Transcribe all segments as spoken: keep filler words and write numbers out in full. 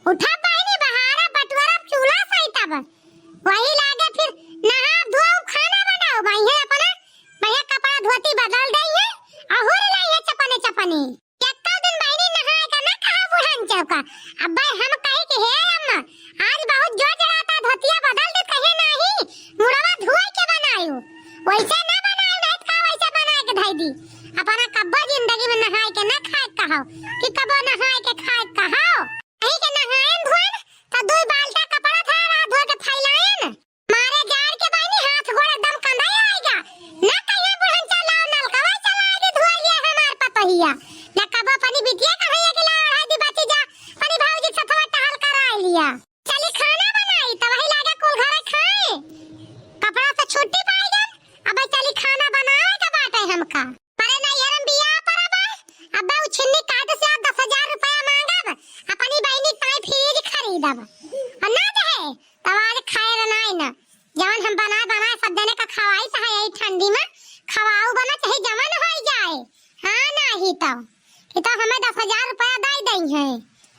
उठा बहिनी, बहारा बटुआरा चूल्हा सहितब। वही लागे फिर नहा धोआ, खाना बनाओ, वही अपना बढ़िया कपड़ा धोती बदल दइहे, अहुर लइहे चपने चपने। एक्का दिन बहिनी नहाए का ना कहा बुढ़न चौका। अब भाई हम कहे कि हे अम्मा, आज बहुत जोर जड़ाता, धोतिया बदल दे, कहे नाही, मुड़वा धोए के बनायु। वैसे ना बनायु, नहीं तो का वैसे बनाए के धई दी। अपना कब्बो जिंदगी में नहाए के ना खाए के कहो, कि कब्बो नहाए के खाए के कहो। कहीं के नहाएन धोएन, तो दुई बाल्टा कपड़ा था, रात धो के फैलाएन। मारे जाड़ के बहिनी हाथ गोड़ एकदम कंधाई आएगा। ना कहिए बुढ़न चलाओ नलकवा चलाए दे, धोए लिया हमार पतोहिया। ना कबो अपनी बिटिया कहिए कि ला ओढ़ाई दी बची जा, अपनी भौजी के सथवा टहल कराए लिया। चली खाना बनाई, त वही लागे कुल घरे खाए। कपड़ा से छुट्टी पाई गन, अब चली खाना बनाए के बाटे हमका। अरे ना यार, हम बियाह पर अब, अब उ छिन्नी काट से आप दस हजार रुपया मांगब, अपनी बहिनी ताई फ्रिज खरीदब। और ना दे, तब आज खैर नाई न। जवन हम बनाए बनाए सब जने का खवाई चाहे यही ठंडी में खवाऊ बना चाहे जवन होई जाए। हाँ, नाही तो। कि तो हमें दस हजार रुपया दई दई है।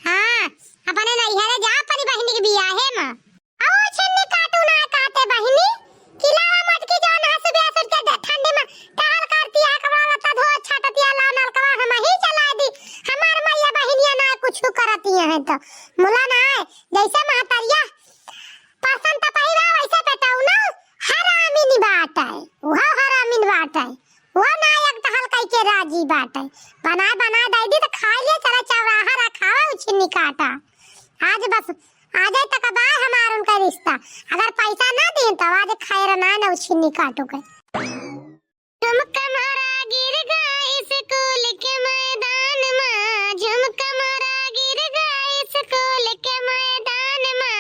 हाँ, अपने नैहरे जा अपनी बहिनी के बियाहे में। आओ छिन्नी काटू ना काटे बहिनी, कि लावा मटकी जवन है सुबह सुबह के ठंडी में टहल करती है, कपड़ा लत्ता धो छाटती है, लाओ नलकवा हम ही चला दी। हमार मैया बहिनिया ना कुछ करती है तो मुला ना है, जैसे महतरिया परसन त पहिरा वैसे बेटौना हरामिन बाटै, उहो हरामिन बाटै, उहो ना एक टहल कइके राजी बाटै। बनाए बनाए दई दी त खाए लिए, चला चौराहा रखावा उ छिन्नी काटा। आज बस आजे तक बाय हमार उनका रिश्ता, अगर पैसा ना दीन त आज खैर ना न उ छिन्नी काटू के। झुमका मोरा गिर गए स्कूल के मैदान मा, झुमका मोरा गिर गए स्कूल के मैदान मा।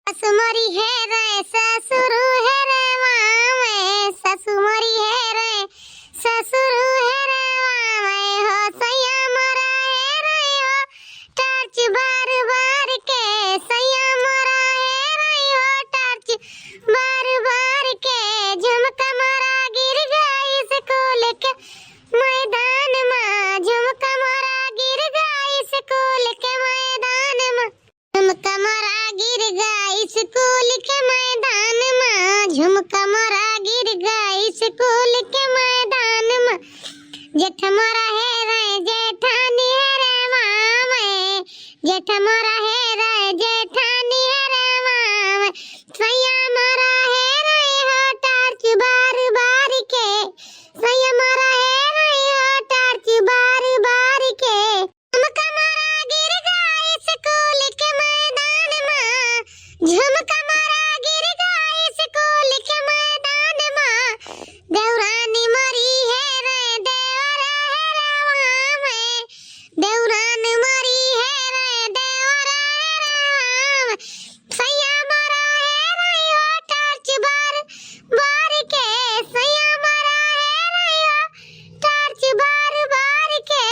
सासु मोरी हेरे ससुर हेरे वावे, सासु मोरी हेरे ससुर हेरे वावे हो, सैया मोरा हेरे हो, टार्च बार बार के, सैया मोरा हेरे हो, टार्च बार बार के। झुमका मोरा गिर गए स्कूल के मैदान मा, झुमका मोरा गिर गए स्कूल के मैदान मा। झुमका मोरा गिर गए स्कूल के मैदान मा, झुमका मोरा गिर गए स्कूल के मैदान मा। जेठ मोरा हेरे जेठानी हेरे मामे, जेठ मोरा हेरे जेठानी हेरे मामे। सैया मोरा हेरे हो टार्च बार बार के, सैया मोरा हेरे हो टार्च बार बार के। झुमका मोरा गिर गए स्कूल के मैदान मा, झुमका मोरा गिर गए स्कूल के मैदान मा। देवरानी मोरी हेरे देवर हेरे वामे, देवरान मोरी हेरे देवर हेरे वामे। सैया मोरा हेरे हो टार्च बार बार के, सैया मोरा हेरे हो टार्च बार बार के।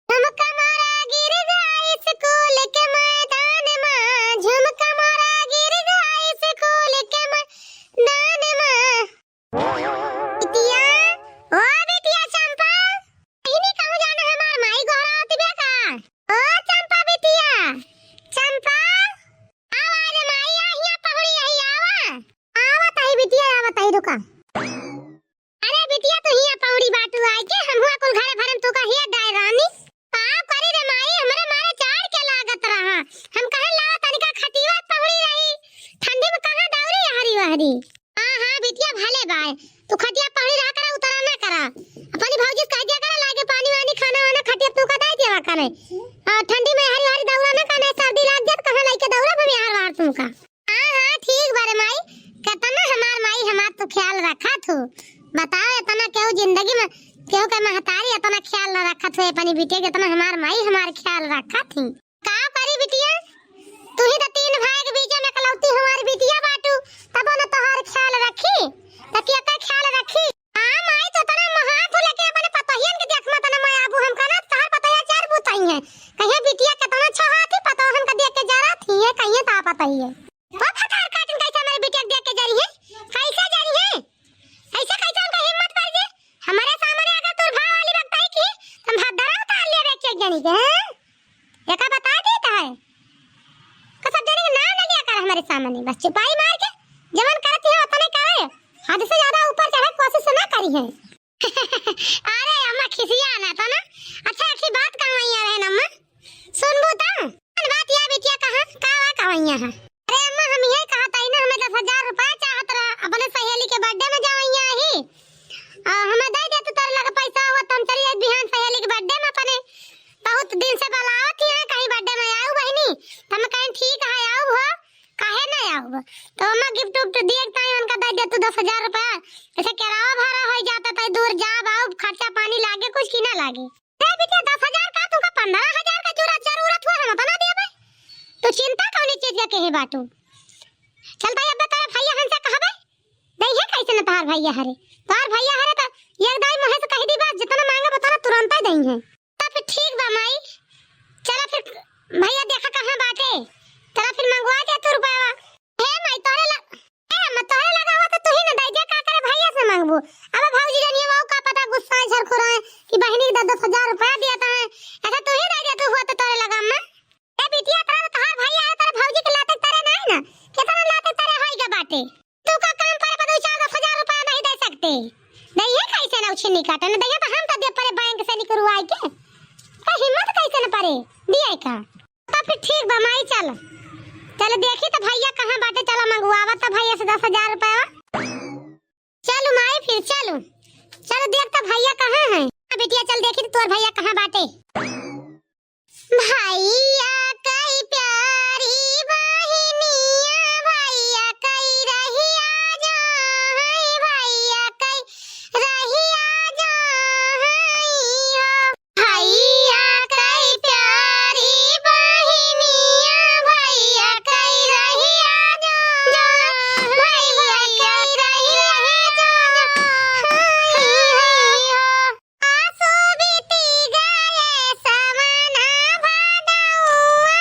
झुमका मोरा गिर गए स्कूल के मैदान मा, झुमका मोरा गिर गए स्कूल के मैदान मा। बिटिया, ओ बिटिया चंपा, इन्हीं कहूँ जाना हमार माई गोहरावत बे का? ओ चंपा बिटिया, चंपा, आवा रे माई, आ हियाँ पहुड़ी यही आवा। आवत ही बिटिया, आवत ही, रुका। अरे बिटिया, तू हियाँ पौड़ी बाटू आए के, हम हुआ कुल घरे भरम तू का हिया डाय रानी। का करी रे माई, हमरे मारे चाड़ के लागत रहा। हम कहन लावा तनिका खटिया पौड़ी रही, ठंडी में कहाँ दौरी हरी वहरी। हाँ, हाँ बिटिया, भले बाय, तू खटिया पौड़ी रहा करा, उतरा ना करा। अपनी भौजी से कह दिया करा, लागे पानी वानी, खाना वाना खटिया तू का दे दिया करे। और ठंडी में हरी हरी दौरा ना करे, सर्दी लाग जात, कहाँ लाइके दौरा भवे हर बार तुमका। हाँ, हाँ, ठीक बा रे माई, केतना हमार माई हमार तू ख्याल रखत हू। बताओ, एतना केहू जिंदगी में केहू के महतारी एतना ख्याल न रखत हो अपनी बिटिया के, एतना हमार माई हमार ख्याल रखत ही। का करी बिटिया, तू ही तो तीन भाई के बीच में एकलौती हमार बिटिया बाटू, तबो न तोहार ख्याल रखी, त के का ख्याल रखी? हाँ माई, तो एतना महान तू लेके अपने पतोहियन के देख मत न माई आबू, हमका ना तोहार पतोहिया चार बुताई है। कहिए बिटिया केतना छहा थी, पतोहन का देख के जरा थी है, कहिए ता पतोहिए। ओ भतार काटिन, कैसे हमारी बिटिया के देख के जरी है? कैसे जरी है? ऐसे कैसे उनका हिम्मत बढ़ गई? हमारे सामने अगर तू भाव वाली बकताई की, तो हम हदरा उतार लिया बेच एक जनी के, हैं? एका बता देता है। मने बस चुपाई मार के जवन करत है उतने करे, हद से ज्यादा ऊपर चढ़े के कोशिश ना करी है। अरे अम्मा खिसिया ना तो ना। अच्छा एक ही बात कहवैया रहे ना अम्मा, सुनबू त? कौन बात या बिटिया कहा का वा कहवैया है? अरे अम्मा हम ये कहा ताई ना हमें दस हजार रुपया चाहत रहा अपने सहेली के बर्थडे में जवैया ही। आ, हमें दे दे तू तोरे लगे पैसा हुआ तो हम चली जाई बिहान सहेली के बर्थडे में अपने। बहुत दिन से बुलावत ही है कहीं बर्थडे में आऊ बहिनी। तो हम कहें ठीक है आऊ हो। काहे ना आउब? तो अम्मा गिफ्ट उफ्ट दिए के ताई उनका दे दे तू दस हजार रुपया। ऐसे किराया भाड़ा हो जाता ताई दूर जाब आउब खर्चा पानी लागे कुछ की ना लागे। अरे बिटिया दस हजार का तुमका पन्द्रह हजार का जरूरत जरूरत हुआ हम अपना देबे। तू चिंता कौनी चीज का केहे बाटू। चल ताई अब्बे तोरे भैया हन से कहबे। दइहे कैसे न तोहार भैया हरे। तोहार भैया हरे तो एक दाई मुँहे से कही दी बात जितना मांगे उतना तुरंत ही दइहे। तो फिर ठीक बा माई, चला फिर भैया देखा कहाँ बाटे, चला फिर मंगवा दे तू रुपया। हे माई तोहरे लग, हे अम्मा तोहरे लगा हुआ तो तू ही ना दे दे, का करे भैया से मांगबू? अब भौजी जानिए वो का पता गुस्सा है झरखुरा है कि बहिनी के दस दस हजार रुपया दिया था है, ऐसा तू ही दे दे तू हुआ तो तोहरे लगा अम्मा। ए बिटिया तोरा तो तोहार भैया है तोरे भौजी के लाते तरे नहीं ना, कितना लाते तरे होई गा बाटे। तू का काम करे पर दो चार दस हजार रुपया नहीं दे सकते। दइहे कैसे ना उछिन्नी काटे ना दइहे तो हम तो दे परे बैंक से निकलवाई के। तो हिम्मत कैसे न परे दिए का। तो फिर ठीक बा माई चल। चल देखी तो भैया कहाँ बाटे चलो मंगवावा तो भैया से दस हजार रुपया। चलो माई फिर चलो। चलो देख तो भैया कहाँ है। हाँ बिटिया चल देखी तो तोर भैया कहाँ बाटे। भैया कई प्यारी बहिनिया, भैया कई रहिया जो है, भैया कई रहिया जो है हो। भैया कई प्यारी बहिनिया, भैया कई रहिया जो, जो, भैया कई रहिया जो है हो। आंसू बीती गए सवना भादउआ,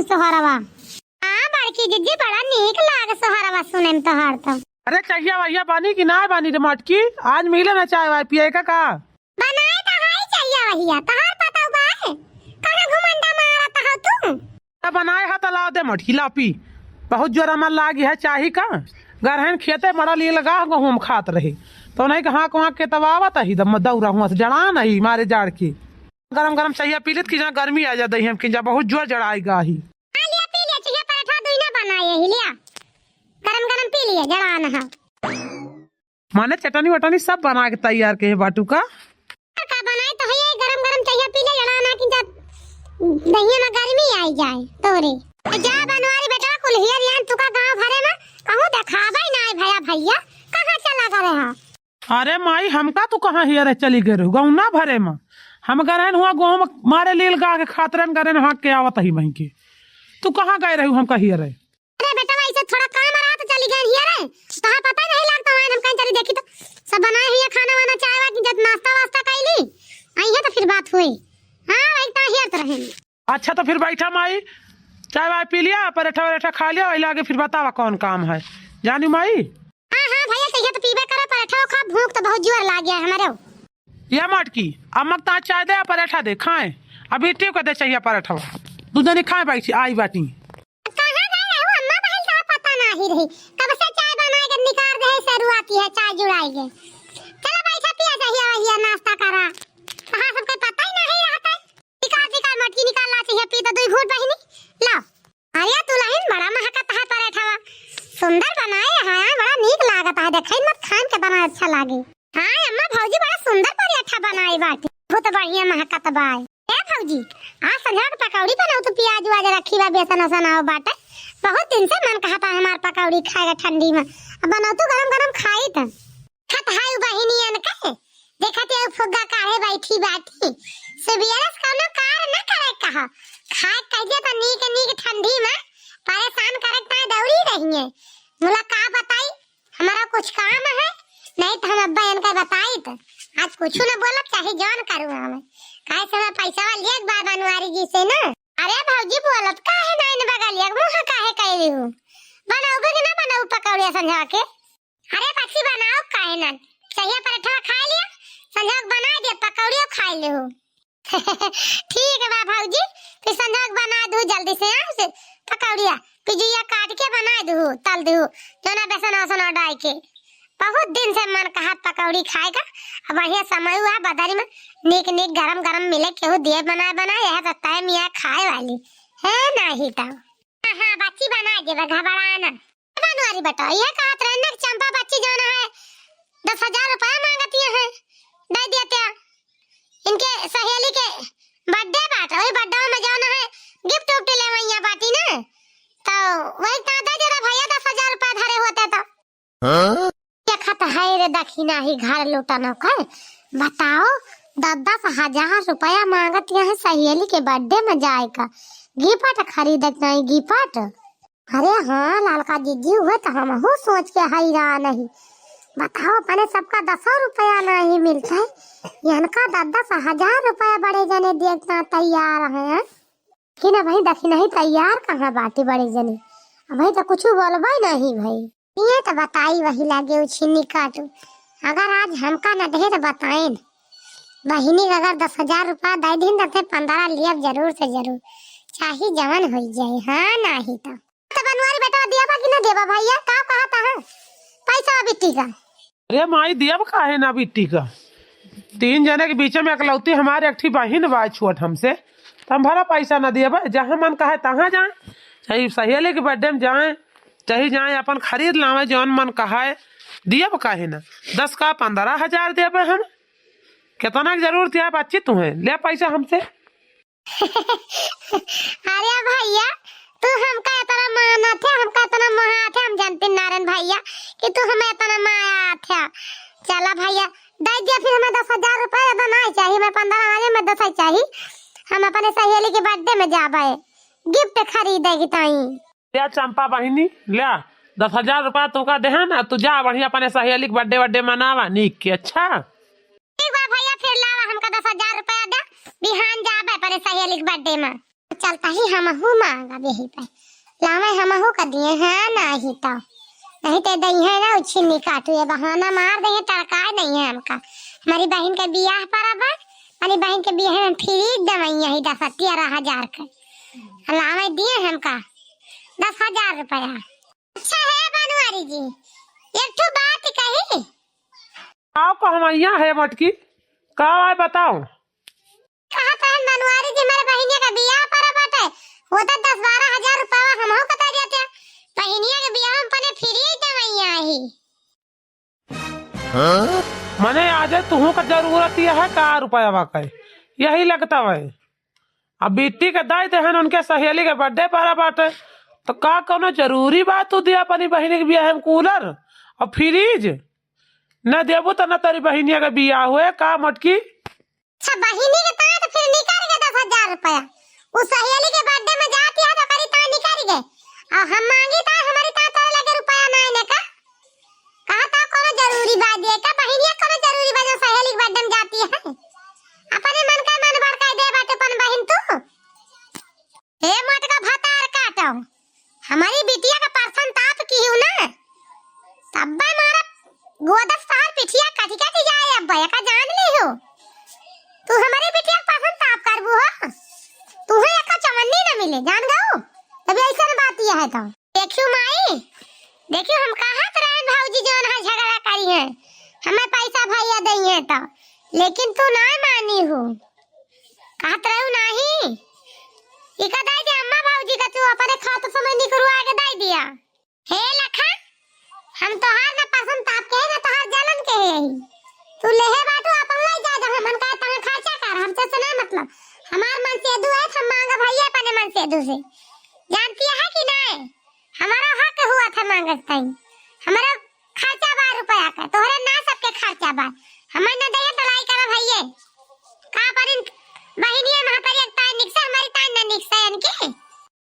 सोहरवा। हाँ बड़की जिज्जी, बड़ा नीक लाग सोहरवा सुने में तोहार तो। अरे चहिया वहिया बानी कि नाय बानी रे मटकी? आज मिले ना चाय वाय पिए का का? बनाए तो है चहिया वहिया, तोहार पता बा है? कहाँ घुमंडा मारत हो तू? त बनाए ह त लाव दे मटकी, लाव पी। बहुत जोर अमल लागी है चाही का। गरहन खेते मड़ा लिए लगा गहूम खात रहे। तो नहीं कहाँ कहाँ के तब आवत ही दम दौरा हुआ से जड़ा नहीं मारे जाड़ के। गरम गरम चाहिए पी लेत कि जहाँ गर्मी आ जात ही हम कि जा बहुत जोर जड़ाई गा ही। हाँ, लिया पी लिया, चाहिए पराठा दुई ना बनाए ही, लिया। गरम गरम पी लिया, जड़ा ना है। माने चटनी वटनी सब बना के तैयार के बाटू का? का बनाए तो है, गरम गरम चाहिए पी ले, जड़ा ना कि जब दहिया में गर्मी आई जाए तोरे। जा बनवारी बेटा, कुल हियर यान तुका गाँव भरे में कहूँ देखावे ना है भैया, भैया कहाँ चला गए हो? अरे माई, हमका तू कहाँ हियर चली गए रहू? गौना भरे में हम गरहन हुआ गोहूँ मारे लील गा के खातरन गरहन हाँक के आवत ही वहीं के। तू कहाँ गए रहू हमका हियर? अरे बेटा, वैसे थोड़ा काम रहा तो चली गई हियर है। तोहार पता नहीं लगता, वहाँ हम कहीं चली देखी तो सब बनाए हुए खाना वाना, चाय वाय की जब नाश्ता वास्ता कैली, आई है तो फिर बात हुई। हाँ, वही ता हियर तो रहे। अच्छा तो फिर बैठा माई, चाय वाय पी लिया, पराठा वराठा खा लिया, वही लागे फिर बतावा कौन काम है। जानी माई? हाँ, हाँ भैया, चाहिए तो पीबे करो, पराठा खा, भूख तो बहुत जोर लाग गया है हमारे। या मटकी, अम्मा के ता चाय दे, पराठा दे, खाए। अभी टिक दे चाहिए पराठा। दू जनी खाए बैठी, आई बाटी। कहाँ गए रहू अम्मा बहन, का पता नाही रही। कब से चाय बनाए के निकार दे है, सरुआती है, चाय जुड़ाई के। चलो बैठा, पिया चाहिए, वही नाश्ता करा। कहाँ सबके पता ही नहीं रहता है। निकाल, निकाल, मटकी निकाल ला चाहिए, पी तो दुई घूंट बहिनी। ला। अरे दुल्हन, बड़ा महकत है पराठवा। सुंदर बनाए हैं, बड़ा नीक लागत है। देखे मत, खान के बना अच्छा लागे। हाँ अम्मा, भौजी बड़ा सुंदर पराठा बनाई बाटी, बहुत बढ़िया महकत बाय। ए भौजी, आज संझा के पकौड़ी बनाऊ तो प्याज उआज रखी बा, बेसन उसन आओ बाटे। बहुत दिन से मन कहता है हमार पकौड़ी खाए के ठंडी में, अब बनाऊ तो गरम गरम खाई त। खत है उ बहिनियन के, देखत है उ फुग्गा काढ़े बैठी बाटी। सुबियरस कौनो कार न करे कहा, खाए कहिए तो नीक नीक ठंडी में परेशान करे ताए दौड़ी रही है। मुला का बताई, हमारा कुछ काम है, नहीं तो हम अब्बा इनका बताई तो। आज कुछ न बोलब, चाहे जौन करूँ हम, काहे से हमारा पैसा लिए एक बार बनवारी जी से ना। अरे भौजी, बोलत काहे ना इन बगलिया के मुँह काहे कैली हूँ? बनाओगे कि ना बनाऊ पकौड़िया संझा के? अरे बच्ची, बनाओ काहे ना, चाहिए पराठा खा लिया, संझा के बना दे पकौड़िया खा ले हो। ठीक बा भौजी, फिर संझा के बना दू जल्दी से, हाँ, से पकौड़िया, पिजुइया काट के बना दू, तल दू, जोना बेसन वसन डाल के। बहुत दिन से मन कहत पकौड़ी खाए का, अब बढ़िया समय हुआ बदरी में, नीक नीक गरम गरम मिले, केहू दिए बनाए बनाए, यह तो तय मियाँ खाए वाली है नहीं तो। हाँ, हाँ, बच्ची बना देबे, घबराना। बनवारी बेटा, ये कहत रहे ना कि चंपा बच्ची जौन है, दस हजार रुपया मांगती है, दे देते। इनके सहेली के birthday बाटे, वही birthday में जौन है, gift उफ्ट लेवइया बाटी ना, तो वही ता दे देता भैया, दस हजार रुपया धरे होते तो। हाँ? देखत है रे दखिना ही घर लुटनो कर। बताओ, दस दस हजार रुपया मांगत यहाँ सहेली के birthday में जाए का, gift खरीदे के नहीं, gift। अरे हाँ, लालका जीजी, उहे तो हमहू सोच के हैरान ही। बताओ, अपने सबका दसो रुपया नहीं मिलता है, इनका दस दस हजार रुपया बड़े जने देना तैयार हैं। कि ना भाई, दखिनही तैयार कहाँ बाटी बड़े जने, अबही तो कुछ बोलबे नहीं भाई। ये तो बताई वही लागे उछिन्नी काटू, अगर आज हमका न दे तो बताएन। बहिनी के अगर दस हजार रुपया दे दिन तो पन्द्रह लियब जरूर से जरूर, चाहे जवन होई जाए। हाँ, नाही तो। तो बनवारी बेटा, दियाबा कि ना देबा भैया? का कहत है? पैसा बिट्टी का। अरे माई, दियब काहे ना बिट्टी का? तीन जने के बीच में एकलौती हमारे एक ठी बहिन बा छोट हमसे, तो हम भला पैसा ना दियब। जहाँ मन कहे तहाँ जाए, चाहे सहेली के birthday में जाए, चाहे जाए अपन खरीद लावे जौन मन कहे, दियब काहे ना? दस का पन्द्रह हजार देबे हम, कितना के जरूरत है बच्ची तुम्हें? ले पैसा हमसे। अरे भैया, तू हमका इतना मानत है, हमका इतना मोहात है, हम जानते नारायण भैया कि तू हमें इतना मायात है। चला भैया, दे दिया फिर हमें दस हजार रुपया, ज्यादा नहीं चाहिए, मैं पन्द्रह हजार में दस ही चाहिए। हम अपने सहेली के birthday में जाबे, gift खरीदे की ताई। ले चंपा बहिनी, ले, दस हजार रुपया तोका देहन, आ तू जा बढ़िया अपने सहेली के birthday वर्डे मनावा नीक के, अच्छा? ठीक बा भैया, फिर लावा हमका दस हजार रुपया दे, बिहान जाबे अपने सहेली के birthday में। चलता ही हमहू मांगब यही पे। लावे हमहू का दिए हैं, नाही तो, नहीं तो दइहे ना उछिन्नी काटू, ये बहाना मार दइहे, टरकाए नहीं है हमका। हमारी बहिन के बियाह पर अब, हमारी बहिन के बियाह में फ्रिज दवइया ही दस तेरह हजार के। लावे दिए हमका दस हजार रुपया। अच्छा है बनवारी जी, एक ठो बात कही। आओ कहमैया है मटकी, का आए बताओ। कहा तहन बनवारी जी, हमारे बहिनिया का बियाह पर बाटे, वो तो दस बारह हजार रुपया हमहू का दे देते। बहिनिया के बियाह में अपने फ्रिज दवइया ही। मने आजे तुहू का जरूरत यह है का रुपया के, यही लगता है। अब बिट्टी के दाई देहन उनके सहेली के बर्थडे पर बाटे, तो का कौनो जरूरी बात तू दिया अपनी बहिनी के बियाह में कूलर और फ्रिज? न देबू तो न तेरी बहिनिया के बियाह हुए का मटकी? अच्छा, बहिनी के ताई तो फिर निकल गए दस हजार रुपया। उ सहेली के बर्थडे में जाती है तो करी ताई निकल गए। और हम मांगी ताई, हमारी ताई तोरे लगे रुपया ना आने का। कहा था कोनो जरूरी बात ये का? बहिनिया कोनो जरूरी बात जो सहेली के बर्थडे में जाती है? अपने मन का मन भड़काई दे बाटे अपन बहिन तू। हे मोटका भतार काटो, हमारी बिटिया का परसन ताप किहू ना, तब्बे मारा गोदस तार पिठिया कटि कटि जाए। अब एका जान लिहू, तू हमारी बिटिया का परसन ताप करबू हो, तुहे एका चवन्नी न मिले, जान गऊ। तब ऐसन बात यह है तो। देखियो माई, देखियो हम कहत रहन भौजी जौन है झगड़ा करी है, हमें पैसा भैया दइहे तो, लेकिन तू ना मानी हो, कहत रहू नाही। इका दे दे अम्मा भौजी का, तू अपने खात समय निकरुआ के दे दिया। हे लखा, हम तोहार ना परसन ताप के है ना तोहार जलन के है। तू लेहे बाटू अपन ले जा, जहाँ मन का तहाँ खर्चा कर, हमसे से ना मतलब। हमार मन से दू है, हम मांगा भैया अपने मन से दू से, जानती है कि नहीं? हमारा हक हुआ था मांगत ताई, हमारा खर्चा बा रुपया का, तोहरे ना सबके खर्चा बा। हमें न दे तो लाई करा भैये। का परिन बहिनिया महतारी एक ताई निकसा, हमारी ताई न निकसा इनके।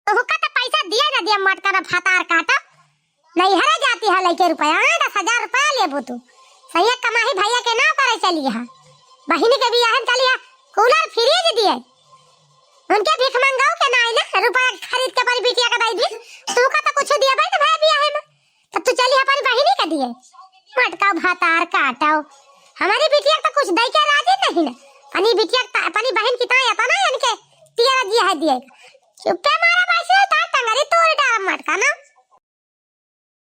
तो हुक्का तो पैसा दिया ना दिया, मटका ना भातार काटा। नहीं हरे जाती है लइके रुपया, हाँ, दस हजार रुपया लेबू तू। सही कमाही भैया के नाव करे चली है। बहिनी के बियाह में चली है, कूलर फ्रिज दिए। उनके भीख मंगाऊ के ना आई ना, रुपया खरीद के अपनी बिटिया का दे दी। तू का तो कुछ दिया भाई ना भाई बियाह में। तब तू चली अपनी बहिनी का दिए। मटका भातार काटो। हमारी बिटिया का तो कुछ दे के राजी नहीं ना। अपनी बिटिया का, अपनी बहन की तो इतना इनके तिया दिया है दिए। चुप्पे मारा बासी तार टंगरी तोड़ डाल मटका ना।